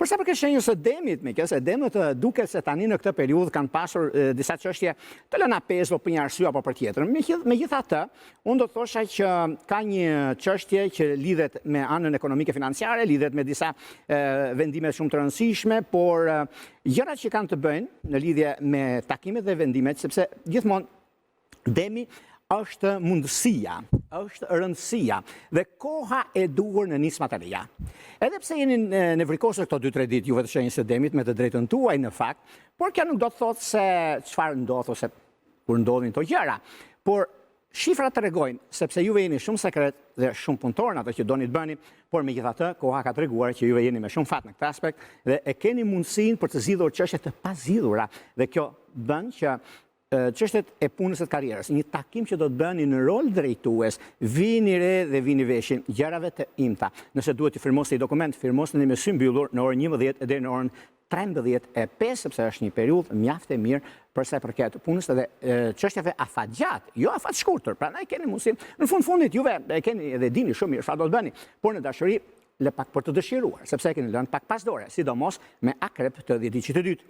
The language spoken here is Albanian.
Për sa përket shenjës së Demit, meqenëse Demët duket se tani në këtë periudhë kanë pasur disa çështje të lëna pezull për një arsye apo për tjetrën. Megjithatë, unë do të thosha që ka një çështje që lidhet me anën ekonomike financiare, lidhet me disa vendime shumë të rëndësishme, por gjërat që kanë të bëjnë në lidhje me takimet dhe vendimet, sepse gjithmonë Demi është mundësia, është rëndësia dhe koha e duhur në nismat e reja. Edhe pse jeni nevrikosur këto 2-3 ditë juve të shenjës së Demit me të drejtën tuaj në fakt, por kjo nuk do të thotë se çfarë ndodh ose kur ndodhin këto gjëra. Por shifrat tregojnë sepse juve jeni shumë sekret dhe shumë punëtor në ato që doni të bëni, por megjithatë koha ka treguar që juve jeni me shumë fat në këtë aspekt dhe e keni mundësinë për të zgjidhur çështje të pazgjidhura dhe kjo bën që çështjet e punës e të karrierës, një takim që do të bëni në rol drejtues, vini re dhe vini veshin gjërave të imta. Nëse duhet të firmosni një dokument, firmosni me sy mbyllur në orën 11 deri në orën 13:05, sepse është një periudhë mjaft e mirë për sa i përket punës dhe çështjeve afatgjatë, jo afatshkurtër. Prandaj keni mundësi, në fund fundit juve e keni edhe dini shumë mirë çfarë do të bëni, por në dashuri lë pak për të dëshiruar, sepse e keni lënë pak pas dore, sidomos me akrep të dhjetëditëshit të dytë.